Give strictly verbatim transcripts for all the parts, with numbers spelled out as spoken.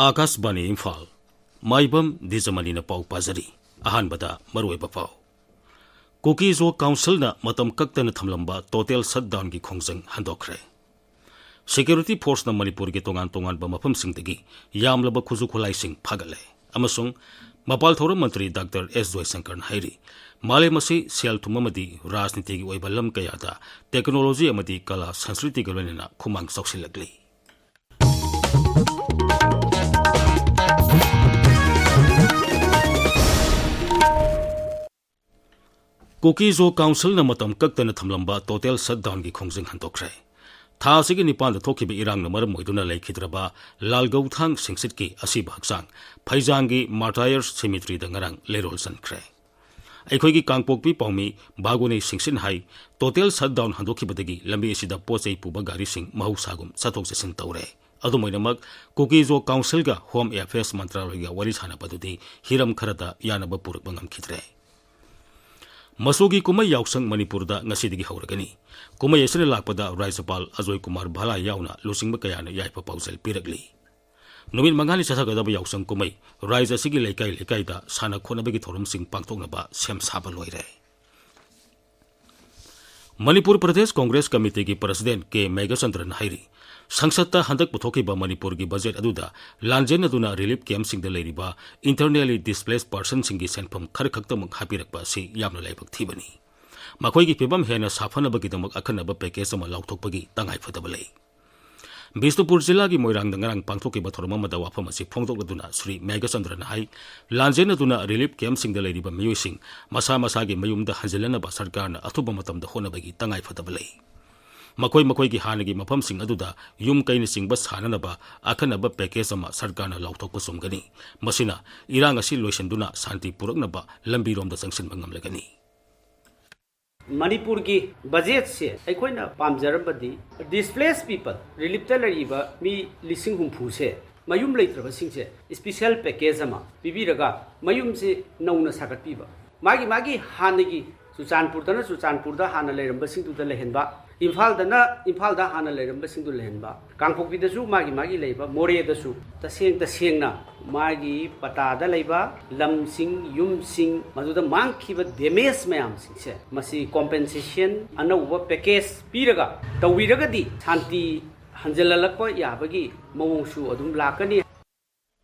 ꯑꯥꯀꯥꯁꯕꯥꯅꯤ ꯏꯝꯐꯥꯜ, ꯃꯥꯏꯕꯝ ꯗꯤꯖꯃꯅꯤꯅ ꯄꯥꯎ ꯄꯥꯖꯔꯤ꯫ ꯑꯍꯥꯟꯕꯗ ꯃꯔꯨꯑꯣꯏꯕ ꯄꯥꯎ꯫ ꯀꯨꯀꯤ ꯖꯣ ꯀꯥꯎꯟꯁꯤꯜꯅ ꯃꯇꯝ ꯀꯛꯇꯅ ꯊꯝꯂꯝꯕ ꯇꯣꯇꯦꯜ ꯁꯠꯗꯥꯎꯟꯒꯤ ꯈꯣꯡꯖꯪ ꯍꯟꯗꯣꯛꯈ꯭ꯔꯦ꯫ ꯁꯦꯀ꯭ꯌꯨꯔꯤꯇꯤ ꯐꯣꯔꯁꯅ ꯃꯅꯤꯄꯨꯔꯒꯤ ꯇꯣꯉꯥꯟ ꯇꯣꯉꯥꯟꯕ ꯃꯐꯝꯁꯤꯡꯗꯒꯤ ꯌꯥꯝꯂꯕ ꯈꯨꯠꯁꯨ ꯈꯨꯠꯂꯥꯏꯁꯤꯡ ꯐꯥꯒꯠꯂꯦ꯫ ꯑꯃꯁꯨꯡ ꯃꯄꯥꯜ ꯊꯧꯔꯝ ꯃꯟꯇ꯭ꯔꯤ ꯗꯥꯛꯇꯔ ꯑꯦꯁ ꯖꯣꯏꯁꯪꯀꯔꯅ ꯍꯥꯏꯔꯤ, ꯃꯥꯂꯦꯝ ꯑꯁꯤ ꯁꯦꯜ ꯊꯨꯝ ꯑꯃꯗꯤ ꯔꯥꯖꯅꯤꯇꯤꯒꯤ ꯑꯣꯏꯕ ꯂꯝ ꯀꯌꯥꯗ ꯇꯦꯛꯅꯣꯂꯣꯖꯤ ꯑꯃꯗꯤ ꯀꯂꯥ ꯁꯪꯁꯀ꯭ꯔꯤꯇꯤꯒ ꯂꯣꯏꯅꯅ ꯈꯨꯃꯥꯡ ꯆꯥꯎꯁꯤꯜꯂꯛꯂꯤ꯫ ꯀꯨꯀꯤ ꯖꯣ ꯀꯥꯎꯟꯁꯤꯜꯅ ꯃꯇꯝ ꯀꯛꯇꯅ ꯊꯝꯂꯝꯕ ꯇꯣꯇꯦꯜ ꯁꯠꯗꯥꯎꯟꯒꯤ ꯈꯣꯡꯖꯪ ꯍꯟꯗꯣꯛꯈ꯭ꯔꯦ꯫ ꯊꯥ ꯑꯁꯤꯒꯤ ꯅꯤꯄꯥꯟꯗ ꯊꯣꯛꯈꯤꯕ ꯏꯔꯥꯡꯅ ꯃꯔꯝ ꯑꯣꯏꯗꯨꯅ ꯂꯩꯈꯤꯗ꯭ꯔꯕ ꯂꯥꯜꯒꯧꯊꯥꯡ ꯁꯤꯡꯁꯤꯠꯀꯤ ꯑꯁꯤꯕ ꯍꯛꯆꯥꯡ ꯐꯩꯖꯥꯡꯒꯤ ꯃꯥꯔꯇꯥꯌꯔꯁ ꯁꯤꯃꯤꯇ꯭ꯔꯤꯗ ꯉꯔꯥꯡ ꯂꯩꯔꯣꯜ ꯆꯟꯈ꯭ꯔꯦ꯫ ꯑꯩꯈꯣꯏꯒꯤ ꯀꯥꯡꯄꯣꯛꯄꯤ ꯄꯥꯎꯃꯤ ꯕꯥꯒꯨꯅꯤ ꯁꯤꯡꯁꯤꯠꯅ ꯍꯥꯏ, ꯇꯣꯇꯦꯜ ꯁꯠꯗꯥꯎꯟ ꯍꯟꯗꯣꯛꯈꯤꯕꯗꯒꯤ ꯂꯝꯕꯤ ꯑꯁꯤꯗ ꯄꯣꯠ ꯆꯩ ꯄꯨꯕ ꯒꯥꯔꯤꯁꯤꯡ ꯃꯍꯧꯁꯥꯒꯨꯝ ꯆꯠꯊꯣꯛ ꯆꯠꯁꯤꯟ ꯇꯧꯔꯦ꯫ ꯑꯗꯨꯝ ꯑꯣꯏꯅꯃꯛ, ꯀꯨꯀꯤ ꯖꯣ ꯀꯥꯎꯟꯁꯤꯜꯒ ꯍꯣꯝ ꯑꯦꯐꯤꯌꯔꯁ ꯃꯟꯇ꯭ꯔꯥꯂꯣꯏꯒ ꯋꯥꯔꯤ ꯁꯥꯟꯅꯕꯗꯨꯗꯤ ꯍꯤꯔꯝ ꯈꯔꯗ ꯌꯥꯅꯕ ꯄꯨꯔꯛꯄ ꯉꯝꯈꯤꯗ꯭ꯔꯦ꯫ ꯃꯆꯨꯒꯤ ꯀꯨꯝꯍꯩ ꯌꯥꯎꯁꯪ ꯃꯅꯤꯄꯨꯔꯗ ꯉꯁꯤꯗꯒꯤ ꯍꯧꯔꯒꯅꯤ꯫ ꯀꯨꯝꯍꯩ ꯑꯁꯤꯅ ꯂꯥꯛꯄꯗ ꯔꯥꯖ꯭ꯌꯄꯥꯜ ꯑꯖꯣꯏ ꯀꯨꯃꯥꯔ ꯚꯥꯂꯥ ꯌꯥꯎꯅ ꯂꯨꯆꯤꯡꯕ ꯀꯌꯥꯅ ꯌꯥꯏꯐ ꯄꯥꯎꯖꯦꯜ ꯄꯤꯔꯛꯂꯤ꯫ ꯅꯨꯃꯤꯠ ꯃꯉꯥꯅꯤ ꯆꯠꯊꯒꯗꯕ ꯌꯥꯎꯁꯪ ꯀꯨꯝꯍꯩ ꯔꯥꯖ꯭ꯌ ꯑꯁꯤꯒꯤ ꯂꯩꯀꯥꯏ ꯂꯩꯀꯥꯏꯗ ꯁꯥꯟꯅ ꯈꯣꯠꯅꯕꯒꯤ ꯊꯧꯔꯝꯁꯤꯡ ꯄꯥꯡꯊꯣꯛꯅꯕ ꯁꯦꯝ ꯁꯥꯕ ꯂꯣꯏꯔꯦ꯫ ꯃꯅꯤꯄꯨꯔ ꯄ꯭ꯔꯗꯦꯁ ꯀꯣꯡꯒ꯭ꯔꯦꯁ ꯀꯃꯤꯇꯤꯒꯤ ꯄ꯭ꯔꯁꯤꯗꯦꯟ ꯀꯦ ꯃꯦꯘꯆꯟꯗ꯭ꯔꯅ ꯍꯥꯏꯔꯤ, ꯁꯪꯁꯠꯇ ꯍꯟꯗꯛ ꯄꯨꯊꯣꯛꯈꯤꯕ ꯃꯅꯤꯄꯨꯔꯒꯤ ꯕꯖꯦꯠ ꯑꯗꯨꯗ ꯂꯥꯟꯖꯦꯟꯅꯗꯨꯅ ꯔꯤꯂꯤꯐ ꯀꯦꯝꯞꯁꯤꯡꯗ ꯂꯩꯔꯤꯕ ꯏꯟꯇꯔꯅꯦꯂꯤ ꯗꯤꯁꯄ꯭ꯂꯦꯁ ꯄꯔꯁꯟꯁꯤꯡꯒꯤ ꯁꯦꯟꯐꯝ ꯈꯔ ꯈꯛꯇꯃꯛ ꯍꯥꯞꯄꯤꯔꯛꯄ ꯑꯁꯤ ꯌꯥꯝꯅ ꯂꯥꯏꯕꯛ ꯊꯤꯕꯅꯤ꯫ ꯃꯈꯣꯏꯒꯤ ꯐꯤꯕꯝ ꯍꯦꯟꯅ ꯁꯥꯐꯅꯕꯒꯤꯗꯃꯛ ꯑꯈꯟꯅꯕ ꯄꯦꯀꯦꯖ ꯑꯃ ꯂꯥꯎꯊꯣꯛꯄꯒꯤ ꯇꯉꯥꯏꯐꯗꯕ ꯂꯩ꯫ ꯕꯤꯁꯅꯨꯄꯨꯔ ꯖꯤꯂꯥꯒꯤ ꯃꯣꯏꯔꯥꯡꯗ ꯉꯔꯥꯡ ꯄꯥꯡꯊꯣꯛꯈꯤꯕ ꯊꯧꯔꯝ ꯑꯃꯗ ꯋꯥꯐꯝ ꯑꯁꯤ ꯐꯣꯡꯗꯣꯛꯂꯗꯨꯅ ꯁ꯭ꯔꯤ ꯃꯦꯘꯆꯟꯗ꯭ꯔꯅ ꯍꯥꯏ, ꯂꯥꯟꯖꯦꯟꯅꯗꯨꯅ ꯔꯤꯂꯤꯐ ꯀꯦꯝꯞꯁꯤꯡꯗ ꯂꯩꯔꯤꯕ ꯃꯤꯑꯣꯏꯁꯤꯡ ꯃꯁꯥ ꯃꯁꯥꯒꯤ ꯃꯌꯨꯝꯗ ꯍꯟꯖꯤꯜꯂꯅꯕ ꯁꯔꯀꯥꯔꯅ ꯑꯊꯨꯕ ꯃꯇꯝꯗ ꯍꯣꯠꯅꯕꯒꯤ ꯇꯉꯥꯏꯐꯗꯕ ꯂꯩ꯫ ꯃꯈꯣꯏ ꯃꯈꯣꯏꯒꯤ ꯍꯥꯟꯅꯒꯤ ꯃꯐꯝꯁꯤꯡ ꯑꯗꯨꯗ ꯌꯨꯝ ꯀꯩꯅꯆꯤꯡꯕ ꯁꯥꯅꯅꯕ ꯑꯈꯟꯅꯕ ꯄꯦꯀꯦꯖ ꯑꯃ ꯁꯔꯀꯥꯔꯅ ꯂꯥꯎꯊꯣꯛꯄ ꯆꯨꯝꯒꯅꯤ꯫ ꯃꯁꯤꯅ ꯏꯔꯥꯡ ꯑꯁꯤ ꯂꯣꯏꯁꯤꯟꯗꯨꯅ ꯁꯥꯟꯇꯤ ꯄꯨꯔꯛꯅꯕ ꯂꯝꯕꯤꯔꯣꯝꯗ ꯆꯪꯁꯤꯟꯕ ꯉꯝꯂꯒꯅꯤ꯫ ꯃꯅꯤꯄꯨꯔꯒꯤ ꯕꯖꯦꯠꯁꯦ ꯑꯩꯈꯣꯏꯅ ꯄꯥꯝꯖꯔꯝꯕꯗꯤ, ꯗꯤꯁꯄ꯭ꯂꯦꯁ ꯄꯤꯄꯜ, ꯔꯤꯂꯤꯐꯇ ꯂꯩꯔꯤꯕ ꯃꯤ ꯂꯤꯁꯤꯡ ꯍꯨꯝꯐꯨꯁꯦ, ꯃꯌꯨꯝ ꯂꯩꯇ꯭ꯔꯕꯁꯤꯡꯁꯦ ꯏꯁꯄꯤꯁꯦꯜ ꯄꯦꯀꯦꯖ ꯑꯃ ꯄꯤꯕꯤꯔꯒ ꯃꯌꯨꯝꯁꯤ ꯅꯧꯅ ꯁꯥꯒꯠꯄꯤꯕ, ꯃꯥꯒꯤ ꯃꯥꯒꯤ ꯍꯥꯟꯅꯒꯤ ꯆꯨꯔꯆꯥꯟꯄꯨꯔꯗꯅ ꯆꯨꯔꯆꯥꯟꯄꯨꯔꯗ ꯍꯥꯟꯅ ꯂꯩꯔꯝꯕꯁꯤꯡꯗꯨꯗ ꯂꯩꯍꯟꯕ, ꯏꯝꯐꯥꯜꯗꯅ, ꯏꯝꯐꯥꯜꯗ ꯍꯥꯟꯅ ꯂꯩꯔꯝꯕꯁꯤꯡꯗꯨ ꯂꯩꯍꯟꯕ, ꯀꯥꯡꯄꯣꯛꯄꯤꯗꯁꯨ ꯃꯥꯒꯤ ꯃꯥꯒꯤ ꯂꯩꯕ, ꯃꯣꯔꯦꯗꯁꯨ ꯇꯁꯦꯡ ꯇꯁꯦꯡꯅ ꯃꯥꯒꯤ ꯄꯇꯥꯗ ꯂꯩꯕ ꯂꯝꯁꯤꯡ, ꯌꯨꯝꯁꯤꯡ, ꯃꯗꯨꯗ ꯃꯥꯡꯈꯤꯕ ꯗꯦꯃꯦꯖ ꯃꯌꯥꯝꯁꯤꯡꯁꯦ, ꯃꯁꯤ ꯀꯣꯝꯄꯦꯟꯁꯦꯁꯟ ꯑꯅꯧꯕ ꯄꯦꯀꯦꯖ ꯄꯤꯔꯒ ꯇꯧꯕꯤꯔꯒꯗꯤ ꯁꯥꯟꯇꯤ ꯍꯟꯖꯤꯜꯍꯜꯂꯛꯄ ꯌꯥꯕꯒꯤ ꯃꯑꯣꯡꯁꯨ ꯑꯗꯨꯝ ꯂꯥꯛꯀꯅꯤ꯫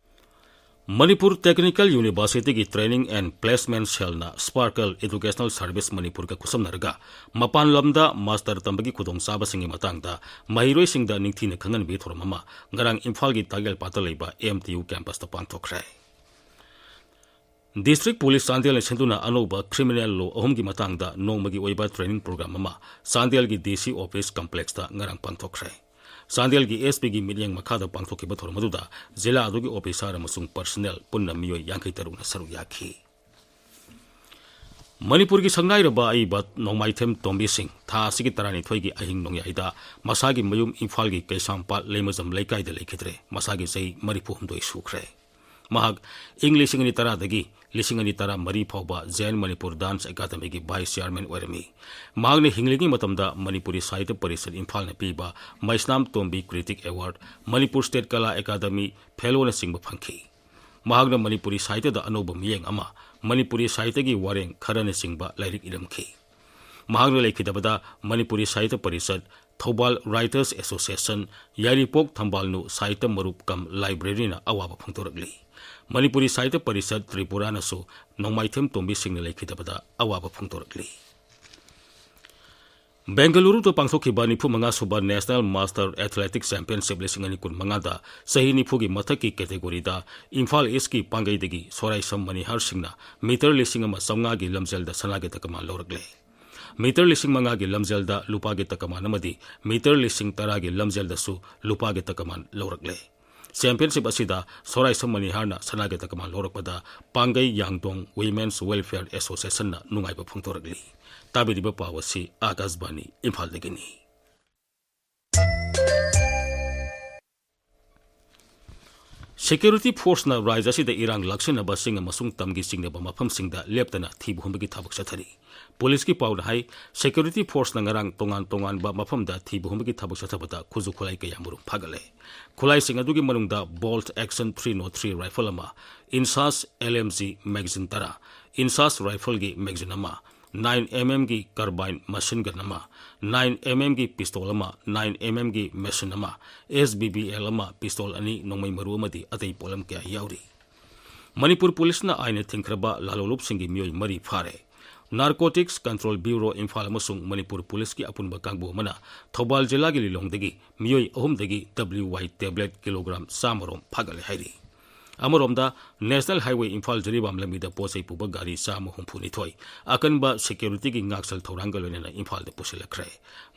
ꯃꯅꯤꯄꯨꯔ ꯇꯦꯛꯅꯤꯀꯦꯜ ꯌꯨꯅꯤꯚꯔꯁꯤꯇꯤꯒꯤ ꯇ꯭ꯔꯦꯅꯤꯡ ꯑꯦꯟ ꯄ꯭ꯂꯦꯁꯃꯦꯟ ꯁꯦꯜꯅ ꯁ꯭ꯄꯥꯔꯀꯜ ꯏꯗꯨꯀꯦꯁꯅꯦꯜ ꯁꯔꯚꯤꯁ ꯃꯅꯤꯄꯨꯔꯒ ꯈꯨꯠꯁꯝꯅꯔꯒ ꯃꯄꯥꯟ ꯂꯝꯗ ꯃꯥꯁꯇꯔ ꯇꯝꯕꯒꯤ ꯈꯨꯗꯣꯡꯆꯥꯕꯁꯤꯡꯒꯤ ꯃꯇꯥꯡꯗ ꯃꯍꯩꯔꯣꯏꯁꯤꯡꯗ ꯅꯤꯡꯊꯤꯅ ꯈꯪꯍꯟꯕꯒꯤ ꯊꯧꯔꯝ ꯑꯃ ꯉꯔꯥꯡ ꯏꯝꯐꯥꯜꯒꯤ ꯇꯥꯛꯌꯦꯜꯄꯥꯠꯇ ꯂꯩꯕ ꯑꯦꯝ ꯇꯤ ꯌꯨ ꯀꯦꯝꯄꯁꯇ ꯄꯥꯡꯊꯣꯛꯈ꯭ꯔꯦ꯫ ꯗꯤꯁꯇ꯭ꯔꯤꯛ ꯄꯨꯂꯤꯁ ꯆꯥꯟꯗꯦꯜꯅ ꯁꯤꯟꯗꯨꯅ ꯑꯅꯧꯕ ꯀ꯭ꯔꯤꯃꯤꯅꯦꯜ ꯂꯣ ꯑꯍꯨꯝꯒꯤ ꯃꯇꯥꯡꯗ ꯅꯣꯡꯃꯒꯤ ꯑꯣꯏꯕ ꯇ꯭ꯔꯦꯅꯤꯡ ꯄ꯭ꯔꯣꯒ꯭ꯔꯥꯝ ꯑꯃ ꯆꯥꯟꯗꯦꯜꯒꯤ ꯗꯤ ꯁꯤ ꯑꯣꯐꯤꯁ ꯀꯝꯄ꯭ꯂꯦꯛꯁꯇ ꯉꯔꯥꯡ ꯄꯥꯡꯊꯣꯛꯈ꯭ꯔꯦ꯫ ꯆꯥꯟꯗꯦꯜꯒꯤ ꯑꯦꯁ ꯄꯤꯒꯤ ꯃꯤꯠꯌꯦꯡ ꯃꯈꯥꯗ ꯄꯥꯡꯊꯣꯛꯈꯤꯕ ꯊꯧꯔꯝ ꯑꯗꯨꯗ ꯖꯤꯂꯥ ꯑꯗꯨꯒꯤ ꯑꯣꯐꯤꯁꯥꯔ ꯑꯃꯁꯨꯡ ꯄꯔꯁꯅꯦꯜ ꯄꯨꯟꯅ ꯃꯤꯑꯣꯏ ꯌꯥꯡꯈꯩ ꯇꯔꯨꯛꯅ ꯁꯔꯨꯛ ꯌꯥꯈꯤ꯫ ꯃꯅꯤꯄꯨꯔꯒꯤ ꯁꯛꯅꯥꯏꯔꯕ ꯑꯏꯕ ꯅꯣꯡꯃꯥꯏꯊꯦꯝ ꯇꯣꯝꯕꯤ ꯁꯤꯡ ꯊꯥ ꯑꯁꯤꯒꯤ ꯇꯔꯥꯅꯤꯊꯣꯏꯒꯤ ꯑꯍꯤꯡ ꯅꯣꯡꯌꯥꯏꯗ ꯃꯁꯥꯒꯤ ꯃꯌꯨꯝ ꯏꯝꯐꯥꯜꯒꯤ ꯀꯩꯁꯥꯝꯄꯥꯠ ꯂꯩꯃꯖꯝ ꯂꯩꯀꯥꯏꯗ ꯂꯩꯈꯤꯗ꯭ꯔꯦ꯫ ꯃꯁꯥꯒꯤ ꯆꯍꯤ ꯃꯔꯤꯐꯨ ꯍꯨꯝꯗꯣꯏ ꯁꯨꯈ꯭ꯔꯦ꯫ ꯃꯍꯥꯛ ꯏꯪ ꯂꯤꯁꯤꯡ ꯑꯅꯤ ꯇꯔꯥꯗꯒꯤ ꯂꯤꯁꯤꯡ ꯑꯅꯤ ꯇꯔꯥ ꯃꯔꯤ ꯐꯥꯎꯕ ꯖꯦꯟ ꯃꯅꯤꯄꯨꯔ ꯗꯥꯟꯁ ꯑꯦꯀꯥꯗꯃꯤꯒꯤ ꯚꯥꯏꯁ ꯆꯤꯌꯥꯔꯃꯦꯟ ꯑꯣꯏꯔꯝꯃꯤ꯫ ꯃꯍꯥꯛꯅ ꯍꯤꯡꯂꯤꯉꯩ ꯃꯇꯝꯗ ꯃꯅꯤꯄꯨꯔꯤ ꯁꯥꯍꯤꯇ꯭ꯌ ꯄꯔꯤꯁꯠ ꯏꯝꯐꯥꯜꯅ ꯄꯤꯕ ꯃꯩꯁꯅꯥꯝ ꯇꯣꯝꯕꯤ ꯀ꯭ꯔꯤꯇꯤꯛ ꯑꯦꯋꯥꯔꯗ, ꯃꯅꯤꯄꯨꯔ ꯁ꯭ꯇꯦꯠ ꯀꯂꯥ ꯑꯦꯀꯥꯗꯃꯤ ꯐꯦꯂꯣꯅꯆꯤꯡꯕ ꯐꯪꯈꯤ꯫ ꯃꯍꯥꯛꯅ ꯃꯅꯤꯄꯨꯔꯤ ꯁꯥꯍꯤꯇ꯭ꯌꯗ ꯑꯅꯧꯕ ꯃꯤꯠꯌꯦꯡ ꯑꯃ, ꯃꯅꯤꯄꯨꯔꯤ ꯁꯥꯍꯤꯇ꯭ꯌꯒꯤ ꯋꯥꯔꯦꯡ ꯈꯔꯅꯆꯤꯡꯕ ꯂꯥꯏꯔꯤꯛ ꯏꯔꯝꯈꯤ꯫ ꯃꯍꯥꯛꯅ ꯂꯩꯈꯤꯗꯕꯗ ꯃꯅꯤꯄꯨꯔꯤ ꯁꯥꯍꯤꯇ꯭ꯌ ꯄꯔꯤꯁꯠ, ꯊꯧꯕꯥꯜ ꯔꯥꯏꯇꯔꯁ ꯑꯦꯁꯣꯁꯤꯌꯦꯁꯟ, ꯌꯥꯏꯔꯤꯄꯣꯛ ꯊꯝꯕꯥꯜꯅꯨ ꯁꯥꯍꯤꯇ꯭ꯌ ꯃꯔꯨꯞ ꯀꯝ ꯂꯥꯏꯕ꯭ꯔꯦꯔꯤꯅ ꯑꯋꯥꯕ ꯐꯣꯡꯗꯣꯔꯛꯂꯤ꯫ ꯃꯅꯤꯄꯨꯔꯤ ꯁꯥꯍꯤꯇ꯭ꯌ ꯄꯔꯤꯁꯠ ꯇ꯭ꯔꯤꯄꯨꯔꯥꯅꯁꯨ ꯅꯣꯡꯃꯥꯏꯊꯦꯝ ꯇꯣꯝꯕꯤ ꯁꯤꯡꯅ ꯂꯩꯈꯤꯗꯕꯗ ꯑꯋꯥꯕ ꯐꯣꯡꯗꯣꯔꯛꯂꯤ꯫ ꯕꯦꯡꯒꯂꯨꯔꯨꯗ ꯄꯥꯡꯊꯣꯛꯈꯤꯕ ꯅꯤꯐꯨ ꯃꯉꯥ ꯁꯨꯕ ꯅꯦꯁꯅꯦꯜ ꯃꯥꯁꯇꯔ ꯑꯦꯊꯂꯦꯇꯤꯛ ꯆꯦꯝꯄꯤꯌꯟꯁꯤꯞ ꯂꯤꯁꯤꯡ ꯑꯅꯤ ꯀꯨꯟ ꯃꯉꯥꯗ ꯆꯍꯤ ꯅꯤꯐꯨꯒꯤ ꯃꯊꯛꯀꯤ ꯀꯦꯇꯦꯒꯣꯔꯤꯗ ꯏꯝꯐꯥꯜ ꯏꯁꯀꯤ ꯄꯥꯡꯒꯩꯗꯒꯤ ꯁꯣꯔꯥꯏꯁꯝ ꯃꯅꯤꯍꯥꯔ ꯁꯤꯡꯅ ꯃꯤꯇꯔ ꯂꯤꯁꯤꯡ ꯑꯃ ꯆꯥꯝꯃꯉꯥꯒꯤ ꯂꯝꯖꯦꯜꯗ ꯁꯅꯥꯒꯤ ꯇꯀꯃꯥꯟ ꯂꯧꯔꯛꯂꯦ꯫ ꯃꯤꯇꯔ ꯂꯤꯁꯤꯡ ꯃꯉꯥꯒꯤ ꯂꯝꯖꯦꯜꯗ ꯂꯨꯄꯥꯒꯤ ꯇꯀꯃꯥꯟ ꯑꯃꯗꯤ ꯃꯤꯇꯔ ꯂꯤꯁꯤꯡ ꯇꯔꯥꯒꯤ ꯂꯝꯖꯦꯜꯗꯁꯨ ꯂꯨꯄꯥꯒꯤ ꯇꯀꯃꯥꯟ ꯂꯧꯔꯛꯂꯦ꯫ ꯆꯦꯝꯄꯤꯌꯟꯁꯤꯞ ꯑꯁꯤꯗ ꯁꯣꯔꯥꯏꯁꯝ ꯃꯅꯤꯍꯥꯔꯅ ꯁꯅꯥꯒꯤ ꯇꯀꯃꯥꯟ ꯂꯧꯔꯛꯄꯗ ꯄꯥꯡꯒꯩ ꯌꯥꯡꯗꯣꯡ ꯋꯤꯃꯦꯟꯁ ꯋꯦꯜꯐꯤꯌꯔ ꯑꯦꯁꯣꯁꯤꯌꯦꯁꯟꯅ ꯅꯨꯡꯉꯥꯏꯕ ꯐꯣꯡꯗꯣꯔꯛꯂꯤ꯫ ꯇꯥꯕꯤꯔꯤꯕ ꯄꯥꯎ ꯑꯁꯤ ꯑꯥꯀꯥꯁꯕꯥꯅꯤ ꯏꯝꯐꯥꯜꯗꯒꯤꯅꯤ꯫ Security forceꯅ ꯔꯥꯖ꯭ꯌ ꯑꯁꯤꯗ ꯏꯔꯥꯡ ꯂꯥꯛꯁꯤꯟꯅꯕ ꯆꯤꯡ ꯑꯃꯁꯨꯡ ꯇꯝꯒꯤ ꯆꯤꯡꯅꯕ ꯃꯐꯝꯁꯤꯡꯗ ꯂꯦꯞꯇꯅ ꯊꯤꯕ ꯍꯨꯝꯕꯒꯤ ꯊꯕꯛ ꯆꯠꯊꯔꯤ꯫ ꯄꯨꯂꯤꯁꯀꯤ ꯄꯥꯎꯅ ꯍꯥꯏ, security forceꯅ ꯉꯔꯥꯡ ꯇꯣꯉꯥꯟ ꯇꯣꯉꯥꯟꯕ ꯃꯐꯝꯗ ꯊꯤꯕ ꯍꯨꯝꯕꯒꯤ ꯊꯕꯛ ꯆꯠꯊꯕꯗ ꯈꯨꯠꯁꯨ ꯈꯨꯠꯂꯥꯏ ꯀꯌꯥ ꯃꯔꯨꯝ ꯐꯥꯒꯠꯂꯦ꯫ ꯈꯨꯠꯂꯥꯏꯁꯤꯡ ꯑꯗꯨꯒꯤ ꯃꯅꯨꯡꯗ Bolt Action three oh three rifle ꯑꯃ, INSAS L M G magazine ꯇꯔꯥ, INSAS rifleꯒꯤ magazine ꯑꯃ, nine M M ꯒꯤ carbine machine gun ꯑꯃ, nine M M ꯒꯤ pistol ꯑꯃ, nine M M ꯒꯤ machine ꯑꯃ, S B B L ꯑꯃ, pistol ꯑꯅꯤ, ꯅꯣꯡꯃꯩ ꯃꯔꯨ ꯑꯃꯗꯤ ꯑꯇꯩ ꯄꯣꯠꯂꯝ ꯀꯌꯥ ꯌꯥꯎꯔꯤ꯫ ꯃꯅꯤꯄꯨꯔ ꯄꯨꯂꯤꯁꯅ ꯑꯥꯏꯟꯅ ꯊꯤꯡꯈ꯭ꯔꯕ ꯂꯥꯂꯣꯡꯂꯨꯞꯁꯤꯡꯒꯤ ꯃꯤꯑꯣꯏ ꯃꯔꯤ ꯐꯥꯔꯦ꯫ Narcotics Control Bureau ꯏꯝꯐꯥꯜ ꯑꯃꯁꯨꯡ ꯃꯅꯤꯄꯨꯔ ꯄꯨꯂꯤꯁꯀꯤ ꯑꯄꯨꯟꯕ ꯀꯥꯡꯕꯨ ꯑꯃꯅ ꯊꯧꯕꯥꯜ ꯖꯤꯂꯥꯒꯤ ꯂꯤꯂꯣꯡꯗꯒꯤ ꯃꯤꯑꯣꯏ ꯑꯍꯨꯝꯗꯒꯤ W Y tablet kilogram ꯆꯥꯝꯃ ꯔꯣꯝ ꯐꯥꯒꯠꯂꯦ ꯍꯥꯏꯔꯤ꯫ ꯑꯃꯔꯣꯝꯗ, National Highway ꯏꯝꯐꯥꯜ ꯖꯤꯔꯤꯕꯥꯝ ꯂꯝꯕꯤꯗ ꯄꯣꯠ ꯆꯩ ꯄꯨꯕ ꯒꯥꯔꯤ ꯆꯥꯝꯃ ꯍꯨꯝꯐꯨ ꯅꯤꯊꯣꯏ ꯑꯀꯟꯕ securityꯒꯤ ꯉꯥꯛꯁꯦꯜ ꯊꯧꯔꯥꯡꯒ ꯂꯣꯏꯅꯅ ꯏꯝꯐꯥꯜꯗ ꯄꯨꯁꯤꯜꯂꯛꯈ꯭ꯔꯦ꯫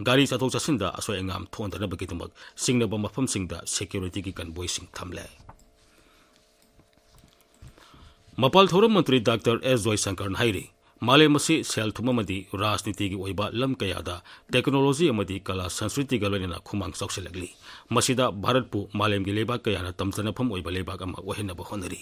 ꯒꯥꯔꯤ ꯆꯠꯊꯣꯛ ꯆꯠꯁꯤꯟꯗ ꯑꯁꯣꯏ ꯑꯉꯥꯝ ꯊꯣꯛꯍꯟꯗꯅꯕꯒꯤꯗꯃꯛ ꯆꯤꯡꯅꯕ ꯃꯐꯝꯁꯤꯡꯗ securityꯒꯤ convoyꯁꯤꯡ ꯊꯝꯂꯦ꯫ ꯃꯄꯥꯜ ꯊꯧꯔꯝ ꯃꯟꯇ꯭ꯔꯤ ꯗꯥꯛꯇꯔ ꯑꯦꯁ ꯖꯣꯏꯁꯪꯀꯔꯅ ꯍꯥꯏꯔꯤ, ꯃꯥꯂꯦꯝ ꯑꯁꯤ ꯁꯦꯜ ꯊꯨꯝ ꯑꯃꯗꯤ ꯔꯥꯖꯅꯤꯇꯤꯒꯤ ꯑꯣꯏꯕ ꯂꯝ ꯀꯌꯥꯗ technology ꯑꯃꯗꯤ ꯀꯂꯥ ꯁꯪꯁꯀ꯭ꯔꯤꯇꯤꯒ ꯂꯣꯏꯅꯅ ꯈꯨꯃꯥꯡ ꯆꯥꯎꯁꯤꯜꯂꯛꯂꯤ꯫ ꯃꯁꯤꯗ ꯚꯥꯔꯠꯄꯨ ꯃꯥꯂꯦꯝꯒꯤ ꯂꯩꯕꯥꯛ ꯀꯌꯥꯅ ꯇꯝꯖꯅꯐꯝ ꯑꯣꯏꯕ ꯂꯩꯕꯥꯛ ꯑꯃ ꯑꯣꯏꯍꯟꯅꯕ ꯍꯣꯠꯅꯔꯤ꯫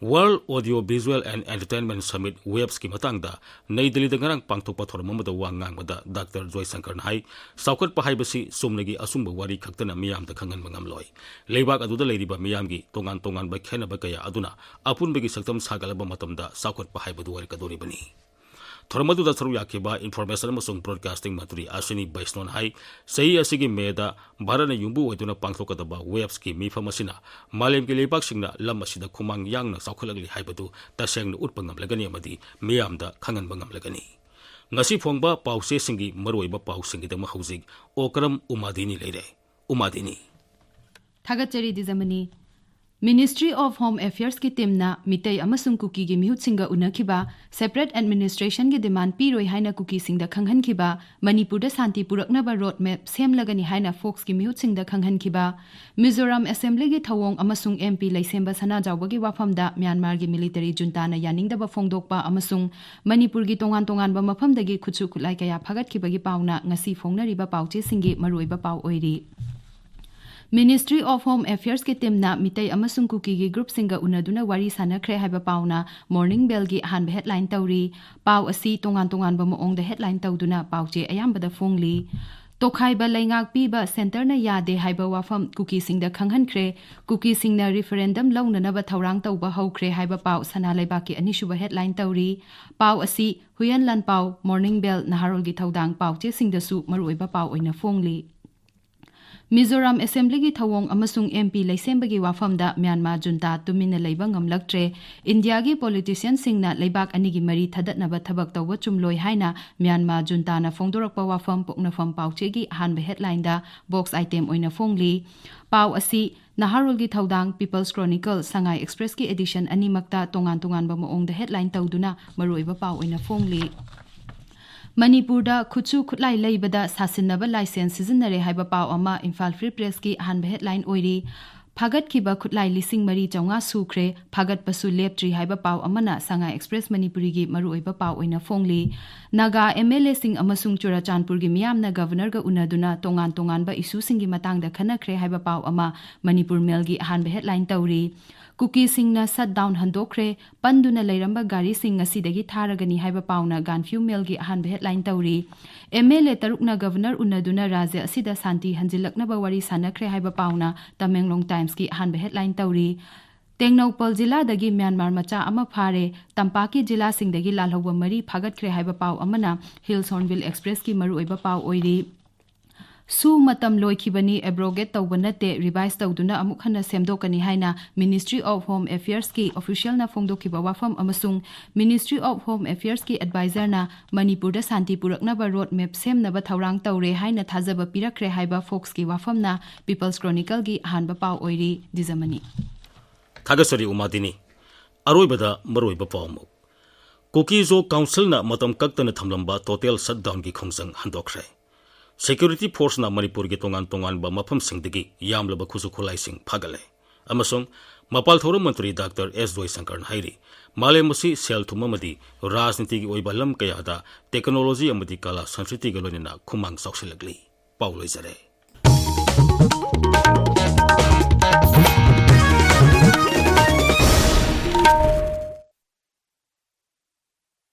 World Audio Visual and Entertainment Summit WAVESꯀꯤ ꯃꯇꯥꯡꯗ ꯅꯩ ꯗꯤꯜꯂꯤꯗ ꯉꯔꯥꯡ ꯄꯥꯡꯊꯣꯛꯄ ꯊꯧꯔꯝ ꯑꯃꯗ ꯋꯥ ꯉꯥꯡꯕꯗ ꯗꯥꯛꯇꯔ ꯖꯣꯏꯁꯪꯀꯔꯅ ꯍꯥꯏ, ꯆꯥꯎꯈꯠꯄ ꯍꯥꯏꯕꯁꯤ ꯆꯨꯝꯅꯒꯤ ꯑꯆꯨꯝꯕ ꯋꯥꯔꯤ ꯈꯛꯇꯅ ꯃꯤꯌꯥꯝꯗ ꯈꯪꯍꯟꯕ ꯉꯝꯂꯣꯏ꯫ ꯂꯩꯕꯥꯛ ꯑꯗꯨꯗ ꯂꯩꯔꯤꯕ ꯃꯤꯌꯥꯝꯒꯤ ꯇꯣꯉꯥꯟ ꯇꯣꯉꯥꯟꯕ ꯈꯦꯠꯅꯕ ꯀꯌꯥ ꯑꯗꯨꯅ ꯑꯄꯨꯟꯕꯒꯤ ꯁꯛꯇꯝ ꯁꯥꯒꯠꯂꯕ ꯃꯇꯝꯗ ꯆꯥꯎꯈꯠꯄ ꯍꯥꯏꯕꯗꯨ ꯑꯣꯏꯔꯛꯀꯗꯧꯔꯤꯕꯅꯤ꯫ ꯊꯧꯔꯝ ꯑꯗꯨꯗ ꯁꯔꯨꯛ ꯌꯥꯈꯤꯕ Information ꯑꯃꯁꯨꯡ Broadcasting ꯃꯟꯇ꯭ꯔꯤ ꯑꯁ꯭ꯋꯤꯅꯤ ꯕꯩꯁꯅꯣꯅ ꯍꯥꯏ, ꯆꯍꯤ ꯑꯁꯤꯒꯤ ꯃꯦꯗ ꯚꯥꯔꯠꯅ ꯌꯨꯝꯕꯨ ꯑꯣꯏꯗꯨꯅ ꯄꯥꯡꯊꯣꯛꯀꯗꯕ WAVESꯀꯤ ꯃꯤꯐꯝ ꯑꯁꯤꯅ ꯃꯥꯂꯦꯝꯒꯤ ꯂꯩꯕꯥꯛꯁꯤꯡꯅ ꯂꯝ ꯑꯁꯤꯗ ꯈꯨꯃꯥꯡ ꯌꯥꯡꯅ ꯆꯥꯎꯈꯠꯂꯛꯂꯤ ꯍꯥꯏꯕꯗꯨ ꯇꯁꯦꯡꯅ ꯎꯠꯄ ꯉꯝꯂꯒꯅꯤ ꯑꯃꯗꯤ ꯃꯤꯌꯥꯝꯗ ꯈꯪꯍꯟꯕ ꯉꯝꯂꯒꯅꯤ꯫ ꯉꯁꯤ ꯐꯣꯡꯕ ꯄꯥꯎꯆꯦꯁꯤꯡꯒꯤ ꯃꯔꯨꯑꯣꯏꯕ ꯄꯥꯎꯁꯤꯡꯒꯤꯗꯃꯛ ꯍꯧꯖꯤꯛ ꯑꯣꯀ꯭ꯔꯝ ꯎꯃꯥꯗꯤꯅꯤ ꯂꯩꯔꯦ꯫ ꯎꯃꯥꯗꯤꯅꯤ꯫ ꯊꯥꯒꯠꯆꯔꯤ ꯗꯤꯖꯃꯅꯤ꯫ Ministry of Home Affairsꯀꯤ teamꯅ ꯃꯤꯇꯩ ꯑꯃꯁꯨꯡ ꯀꯨꯀꯤꯒꯤ ꯃꯤꯍꯨꯠꯁꯤꯡꯒ ꯎꯅꯈꯤꯕ, separate administrationꯒꯤ demand ꯄꯤꯔꯣꯏ ꯍꯥꯏꯅ ꯀꯨꯀꯤꯁꯤꯡꯗ ꯈꯪꯍꯟꯈꯤꯕ, ꯃꯅꯤꯄꯨꯔꯗ ꯁꯥꯟꯇꯤ ꯄꯨꯔꯛꯅꯕ road map ꯁꯦꯝꯂꯒꯅꯤ ꯍꯥꯏꯅ ꯐꯣꯛꯁꯀꯤ ꯃꯤꯍꯨꯠꯁꯤꯡꯗ ꯈꯪꯍꯟꯈꯤꯕ, ꯃꯤꯖꯣꯔꯥꯝ ꯑꯦꯁꯦꯝꯕ꯭ꯂꯤꯒꯤ ꯊꯧꯑꯣꯡ ꯑꯃꯁꯨꯡ MP ꯂꯩꯁꯦꯝꯕ ꯁꯅꯥꯖꯥꯎꯕꯒꯤ ꯋꯥꯐꯝꯗ ꯃ꯭ꯌꯥꯟꯃꯥꯔꯒꯤ military juntaꯅ ꯌꯥꯅꯤꯡꯗꯕ ꯐꯣꯡꯗꯣꯛꯄ ꯑꯃꯁꯨꯡ ꯃꯅꯤꯄꯨꯔꯒꯤ ꯇꯣꯉꯥꯟ ꯇꯣꯉꯥꯟꯕ ꯃꯐꯝꯗꯒꯤ ꯈꯨꯠꯁꯨ ꯈꯨꯠꯂꯥꯏ ꯀꯌꯥ ꯐꯥꯒꯠꯈꯤꯕꯒꯤ ꯄꯥꯎꯅ ꯉꯁꯤ ꯐꯣꯡꯅꯔꯤꯕ ꯄꯥꯎꯆꯦꯁꯤꯡꯒꯤ ꯃꯔꯨꯑꯣꯏꯕ ꯄꯥꯎ ꯑꯣꯏꯔꯤ꯫ Ministry of Home Affairsꯀꯤ teamꯅ ꯃꯤꯇꯩ ꯑꯃꯁꯨꯡ ꯀꯨꯀꯤꯒꯤ groupꯁꯤꯡꯒ ꯎꯅꯗꯨꯅ ꯋꯥꯔꯤ ꯁꯥꯟꯅꯈ꯭ꯔꯦ ꯍꯥꯏꯕ ꯄꯥꯎꯅ Morning Bellꯒꯤ ꯑꯍꯥꯟꯕ headline ꯇꯧꯔꯤ꯫ ꯄꯥꯎ ꯑꯁꯤ ꯇꯣꯉꯥꯟ ꯇꯣꯉꯥꯟꯕ ꯃꯑꯣꯡꯗ headline ꯇꯧꯗꯨꯅ ꯄꯥꯎꯆꯦ ꯑꯌꯥꯝꯕꯗ ꯐꯣꯡꯂꯤ꯫ ꯇꯣꯈꯥꯏꯕ ꯂꯩꯉꯥꯛ ꯄꯤꯕ centreꯅ ꯌꯥꯗꯦ ꯍꯥꯏꯕ ꯋꯥꯐꯝ ꯀꯨꯀꯤꯁꯤꯡꯗ ꯈꯪꯍꯟꯈ꯭ꯔꯦ꯫ ꯀꯨꯀꯤꯁꯤꯡꯅ referendum ꯂꯧꯅꯅꯕ ꯊꯧꯔꯥꯡ ꯇꯧꯕ ꯍꯧꯈ꯭ꯔꯦ ꯍꯥꯏꯕ ꯄꯥꯎ ꯁꯅꯥ ꯂꯩꯕꯥꯛꯀꯤ ꯑꯅꯤꯁꯨꯕ headline ꯇꯧꯔꯤ꯫ ꯄꯥꯎ ꯑꯁꯤ ꯍꯨꯌꯦꯟ ꯂꯥꯟꯄꯥꯎ, Morning Bell, ꯅꯍꯥꯔꯣꯜꯒꯤ ꯊꯧꯗꯥꯡ ꯄꯥꯎꯆꯦꯁꯤꯡꯗꯁꯨ ꯃꯔꯨꯑꯣꯏꯕ ꯄꯥꯎ ꯑꯣꯏꯅ ꯐꯣꯡꯂꯤ꯫ ꯃꯤꯖꯣꯔꯥꯝ Assemblyꯒꯤ ꯊꯧꯑꯣꯡ ꯑꯃꯁꯨꯡ MP ꯂꯩꯁꯦꯝꯕꯒꯤ ꯋꯥꯐꯝꯗ ꯃ꯭ꯌꯥꯟꯃꯥꯔ junta ꯇꯨꯃꯤꯟꯅ ꯂꯩꯕ ꯉꯝꯂꯛꯇ꯭ꯔꯦ꯫ ꯏꯟꯗꯤꯌꯥꯒꯤ politicianꯁꯤꯡꯅ ꯂꯩꯕꯥꯛ ꯑꯅꯤꯒꯤ ꯃꯔꯤ ꯊꯗꯠꯅꯕ ꯊꯕꯛ ꯇꯧꯕ ꯆꯨꯝꯂꯣꯏ ꯍꯥꯏꯅ ꯃ꯭ꯌꯥꯟꯃꯥꯔ juntaꯅ ꯐꯣꯡꯗꯣꯔꯛꯄ ꯋꯥꯐꯝ ꯄꯣꯛꯅꯐꯝ ꯄꯥꯎꯆꯦꯒꯤ ꯑꯍꯥꯟꯕ headlineꯗ box item ꯑꯣꯏꯅ ꯐꯣꯡꯂꯤ꯫ ꯄꯥꯎ ꯑꯁꯤ ꯅꯍꯥꯔꯣꯜꯒꯤ ꯊꯧꯗꯥꯡ, People's Chronicle, ꯁꯉꯥꯏ Expressꯀꯤ edition ꯑꯅꯤꯃꯛꯇ ꯇꯣꯉꯥꯟ ꯇꯣꯉꯥꯟꯕ ꯃꯑꯣꯡꯗ headline ꯇꯧꯗꯨꯅ ꯃꯔꯨꯑꯣꯏꯕ ꯄꯥꯎ ꯑꯣꯏꯅ ꯐꯣꯡꯂꯤ꯫ ꯃꯅꯤꯄꯨꯔꯗ ꯈꯨꯠꯁꯨ ꯈꯨꯠꯂꯥꯏ ꯂꯩꯕꯗ ꯁꯥꯁꯤꯟꯅꯕ license ꯁꯤꯖꯤꯟꯅꯔꯦ ꯍꯥꯏꯕ ꯄꯥꯎ ꯑꯃ Imphal Free Pressꯀꯤ ꯑꯍꯥꯟꯕ headline ꯑꯣꯏꯔꯤ꯫ ꯐꯥꯒꯠꯈꯤꯕ ꯈꯨꯠꯂꯥꯏ ꯂꯤꯁꯤꯡ ꯃꯔꯤ ꯆꯥꯝꯃꯉꯥ ꯁꯨꯈ꯭ꯔꯦ, ꯐꯥꯒꯠꯄꯁꯨ ꯂꯦꯞꯇ꯭ꯔꯤ ꯍꯥꯏꯕ ꯄꯥꯎ ꯑꯃꯅ ꯁꯉꯥꯏ Express ꯃꯅꯤꯄꯨꯔꯤꯒꯤ ꯃꯔꯨꯑꯣꯏꯕ ꯄꯥꯎ ꯑꯣꯏꯅ ꯐꯣꯡꯂꯤ꯫ ꯅꯥꯒꯥ MLAꯁꯤꯡ ꯑꯃꯁꯨꯡ ꯆꯨꯔꯥꯆꯥꯟꯄꯨꯔꯒꯤ ꯃꯤꯌꯥꯝꯅ Governorꯒ ꯎꯅꯗꯨꯅ ꯇꯣꯉꯥꯟ ꯇꯣꯉꯥꯟꯕ issueꯁꯤꯡꯒꯤ ꯃꯇꯥꯡꯗ ꯈꯟꯅꯈ꯭ꯔꯦ ꯍꯥꯏꯕ ꯄꯥꯎ ꯑꯃ ꯃꯅꯤꯄꯨꯔ Mailꯒꯤ ꯑꯍꯥꯟꯕ headline ꯇꯧꯔꯤ꯫ ꯀꯨꯀꯤꯁꯤꯡꯅ shutdown ꯍꯟꯗꯣꯛꯈ꯭ꯔꯦ, ꯄꯟꯗꯨꯅ ꯂꯩꯔꯝꯕ ꯒꯥꯔꯤꯁꯤꯡ ꯉꯁꯤꯗꯒꯤ ꯊꯥꯔꯒꯅꯤ ꯍꯥꯏꯕ ꯄꯥꯎꯅ Gaanphiu Mailꯒꯤ ꯑꯍꯥꯟꯕ headline ꯇꯧꯔꯤ꯫ MLA ꯇꯔꯨꯛꯅ Governor ꯎꯅꯗꯨꯅ ꯔꯥꯖ꯭ꯌ ꯑꯁꯤꯗ ꯁꯥꯟꯇꯤ ꯍꯟꯖꯤꯜꯂꯛꯅꯕ ꯋꯥꯔꯤ ꯁꯥꯟꯅꯈ꯭ꯔꯦ ꯍꯥꯏꯕ ꯄꯥꯎꯅ Tamenglong Timesꯀꯤ ꯑꯍꯥꯟꯕ headline ꯇꯧꯔꯤ꯫ ꯇꯦꯡꯅꯧꯄꯜ ꯖꯤꯂꯥꯗꯒꯤ ꯃ꯭ꯌꯥꯟꯃꯥꯔ ꯃꯆꯥ ꯑꯃ ꯐꯥꯔꯦ, ꯇꯝꯄꯥꯛꯀꯤ ꯖꯤꯂꯥꯁꯤꯡꯗꯒꯤ ꯂꯥꯜꯍꯧꯕ ꯃꯔꯤ ꯐꯥꯒꯠꯈ꯭ꯔꯦ ꯍꯥꯏꯕ ꯄꯥꯎ ꯑꯃꯅ Hills Hornbill Expressꯀꯤ ꯃꯔꯨꯑꯣꯏꯕ ꯄꯥꯎ ꯑꯣꯏꯔꯤ꯫ ꯁꯨ ꯃꯇꯝ ꯂꯣꯏꯈꯤꯕꯅꯤ, abrogate ꯇꯧꯕ ꯅꯠꯇꯦ, revise ꯇꯧꯗꯨꯅ ꯑꯃꯨꯛ ꯍꯟꯅ ꯁꯦꯝꯗꯣꯛꯀꯅꯤ ꯍꯥꯏꯅ Ministry of Home Affairsꯀꯤ officialꯅ ꯐꯣꯡꯗꯣꯛꯈꯤꯕ ꯋꯥꯐꯝ ꯑꯃꯁꯨꯡ Ministry of Home Affairsꯀꯤ advisorꯅ ꯃꯅꯤꯄꯨꯔꯗ ꯁꯥꯟꯇꯤ ꯄꯨꯔꯛꯅꯕ road map ꯁꯦꯝꯅꯕ ꯊꯧꯔꯥꯡ ꯇꯧꯔꯦ ꯍꯥꯏꯅ ꯊꯥꯖꯕ ꯄꯤꯔꯛꯈ꯭ꯔꯦ ꯍꯥꯏꯕ Foxꯀꯤ ꯋꯥꯐꯝꯅ People's Chronicleꯒꯤ ꯑꯍꯥꯟꯕ ꯄꯥꯎ ꯑꯣꯏꯔꯤ꯫ ꯗꯤꯖꯃꯅꯤ꯫ ꯊꯥꯒꯠꯆꯔꯤ ꯎꯃꯥꯗꯤꯅꯤ꯫ ꯑꯔꯣꯏꯕꯗ ꯃꯔꯨꯑꯣꯏꯕ ꯄꯥꯎ ꯑꯃꯨꯛ꯫ ꯀꯨꯀꯤ-ꯖꯣ Councilꯅ ꯃꯇꯝ ꯀꯛꯇꯅ ꯊꯝꯂꯝꯕ total shutdownꯒꯤ ꯈꯣꯡꯖꯪ ꯍꯟꯗꯣꯛꯈ꯭ꯔꯦ꯫ Security forceꯅ ꯃꯅꯤꯄꯨꯔꯒꯤ ꯇꯣꯉꯥꯟ ꯇꯣꯉꯥꯟꯕ ꯃꯐꯝꯁꯤꯡꯗꯒꯤ ꯌꯥꯝꯂꯕ ꯈꯨꯠꯁꯨ ꯈꯨꯠꯂꯥꯏꯁꯤꯡ ꯐꯥꯒꯠꯂꯦ꯫ ꯑꯃꯁꯨꯡ ꯃꯄꯥꯜ ꯊꯧꯔꯝ ꯃꯟꯇ꯭ꯔꯤ ꯗꯥꯛꯇꯔ ꯑꯦꯁ ꯖꯣꯏꯁꯪꯀꯔꯅ ꯍꯥꯏꯔꯤ, ꯃꯥꯂꯦꯝ ꯑꯁꯤ ꯁꯦꯜ ꯊꯨꯝ ꯑꯃꯗꯤ ꯔꯥꯖꯅꯤꯇꯤꯒꯤ ꯑꯣꯏꯕ ꯂꯝ ꯀꯌꯥꯗ technology ꯑꯃꯗꯤ ꯀꯂꯥ ꯁꯪꯁꯀ꯭ꯔꯤꯇꯤꯒ ꯂꯣꯏꯅꯅ ꯈꯨꯃꯥꯡ ꯆꯥꯎꯁꯤꯜꯂꯛꯂꯤ꯫ ꯄꯥꯎ ꯂꯣꯏꯖꯔꯦ꯫